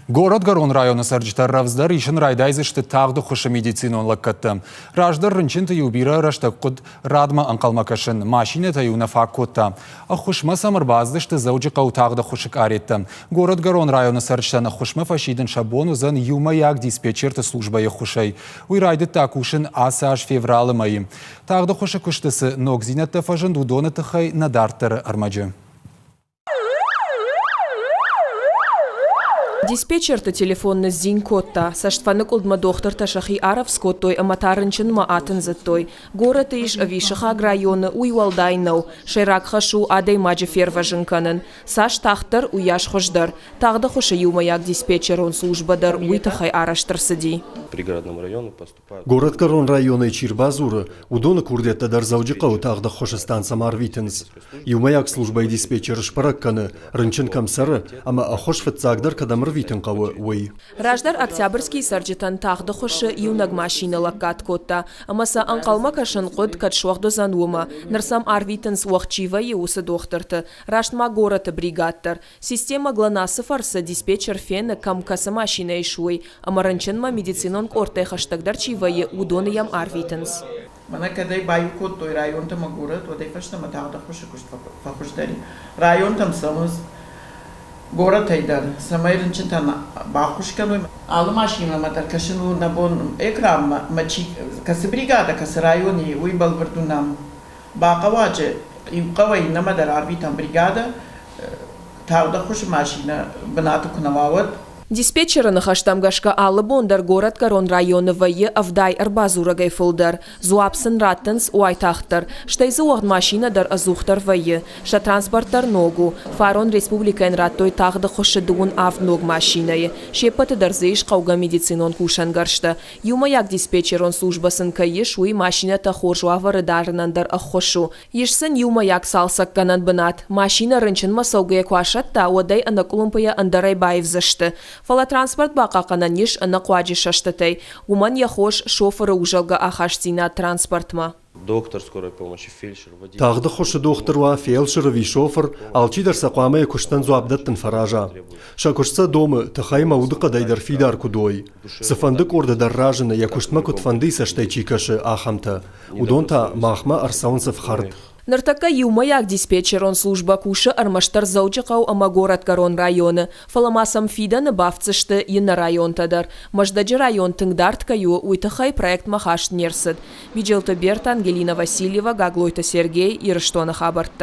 Горӕтгӕрон районы цӕрджытӕ рӕвдздӕр исын райдайдзысты тагъд ӕххуысы медицинон лӕггӕдтӕ. Раздӕр рынчынты-иу бирӕ рӕстӕг хъуыд радмӕ ӕнхъӕлмӕ кӕсын, машинӕтӕ-иу нӕ фаг кодта. Ӕххуысмӕ сӕм ӕрбацыдысты Дзӕуджыхъӕуы тагъд ӕххуысы къареттӕ. Горӕтгӕрон районы цӕрджытӕн ӕххуысмӕ фӕсидын сӕ бон уыдзӕн иумӕйаг диспетчерты службӕйы ӕххуысӕй. Уый райдыдта кусын ацы аз февралы мӕйы. Тагъд ӕххуысы куысты цы ногдзинӕдтӕ фӕзынд, уыдоны тыххӕй нӕ дарддӕры ӕрмӕджы. Диспетчерты телефон ныдздзин кодта. Цӕстфӕныкъуылдмӕ дохтыртӕ сӕхи арӕвдз кодтой ӕмӕ та рынчынмӕ атындзыдтой. Горӕты ис ӕви сыхаг районы, уый уӕлдай нӕу. Сӕйраг хӕс у адӕймаджы фервӕзын кӕнын. Цас тагъддӕр, уыйас хуыздӕр. Тагъд ӕххуысы иумӕйаг диспетчерон службӕ дӕр уый тыххӕй арӕзт ӕрцыди. Горӕтгӕрон районӕй чи рбадзуры, уыдоны курдиӕттӕ дӕр Дзӕуджыхъӕуы тагъд ӕххуысы станцӕмӕ ӕрвитынц. Иумӕйаг службӕйы диспетчер сбӕрӕг кӕны, рынчын кӕм цӕры ӕмӕ ӕххуыс фыццагдӕр кӕдӕм ӕрвитын хъӕуы, уый. Раздӕр Октябрьскийы цӕрджытӕн тагъд ӕххуысы иунӕг машинӕ лӕггад кодта, ӕмӕ сӕ ӕнхъӕлмӕ кӕсын хъуыд, кӕд суӕгъд уыдзӕн, уымӕ. Ныр сӕм арвитынц, уӕгъд чи вӕййы, уыцы дохтырты. Раст ма горӕты бригад дӕр. Системӕ ГЛОНАСС-ы фӕрцы диспетчер фены, кӕм кӕцы машинӕ ис, уый, ӕмӕ рынчынмӕ медицинон къордтӕй хӕстӕгдӕр чи вӕййы, уыдоны йӕм арвитынц. Мӕнӕ кӕдӕй баиу кодтой районтӕ ӕмӕ горӕт, уӕдӕй фӕстӕмӕ тагъд ӕххуысы куыст фӕхуыздӕр и. Районтӕм цӕуынц горӕтӕй дӕр, цӕмӕй рынчынтӕн баххуыс кӕной. Алы машинӕмӕ дӕр кӕсын у нӕ бон экранмӕ, ӕмӕ чи кӕцы бригадӕ, кӕцы районы и, уый бӕлвырд уынӕм. Бахъӕуаджы иу хъӕуӕй иннӕмӕ дӕр арвитӕм бригадӕ, тагъд ӕххуысы машинӕ бынаты куы нӕ уа, уӕд. Диспетчеры ныхӕстӕм гӕсгӕ алы бон дӕр горӕтгӕрон районы вӕййы 70 ӕрбадзурӕгӕй фылдӕр. Дзуапп сын раттынц уайтагъддӕр. Стӕй дзы уӕгъд машинӕ дӕр ӕдзухдӕр вӕййы. Сӕ транспорт дӕр ног у. Фарон республикӕйӕн радтой тагъд ӕххуысы дыууын авд ног машинӕйы. Се ппӕты дӕр дзы ис хъӕугӕ медицинон кусӕнгӕрзтӕ. Иумӕйаг диспетчерон службӕ сын кӕй ис, уый машинӕтӕ хорз уавӕры дарынӕн дӕр ӕххуыс у. Ис сын иумӕйаг цалцӕггӕнӕн бынат. Машинӕ рынчынмӕ цӕугӕйӕ куы асӕтта, уӕд ӕй ӕнӕкъуылымпыйӕ ӕндӕрӕй баивдзысты. Фӕлӕ транспорт бахъахъхъӕнӕн ис ӕнӕхъуаджы сӕстытӕй. Уымӕн йӕ хос, шофыры узӕлгӕ ахастдзинад транспортмӕ. Доктор скорой помощи, фельдшер, водитель. Тагъд ӕххуысы дохтыр уа, фелсыр ӕви шофыр, алчидӕр сӕ хъуамӕ йӕ куыстӕн дзуапп дӕттын фӕраза. Сӕ куыст сӕ домы, тыхӕй ӕмӕ удыхъӕдӕй дӕр фидар куыд уой. Цыфӕнды къорды дӕр разыны, йӕ куыстмӕ куыдфӕндыйы цӕстӕй чи кӕсы, ахӕмтӕ. Уыдон та махмӕ ӕрцӕуынц ӕфхӕрд. Ныртӕккӕ иумӕйаг диспетчерон службӕ кусы ӕрмӕстдӕр Дзӕуджыхъӕу ӕмӕ Горӕтгӕрон районы, фӕлӕ ма сӕм фидӕны бафтдзысты иннӕ районтӕ дӕр. Мӕздӕджы район тынг дард кӕй у, уый тыххӕй проектмӕ хаст не рцыд. Биджелты Берта, Ангелина Васильева, Гаглойты Сергей, Ирыстоны хабӕрттӕ.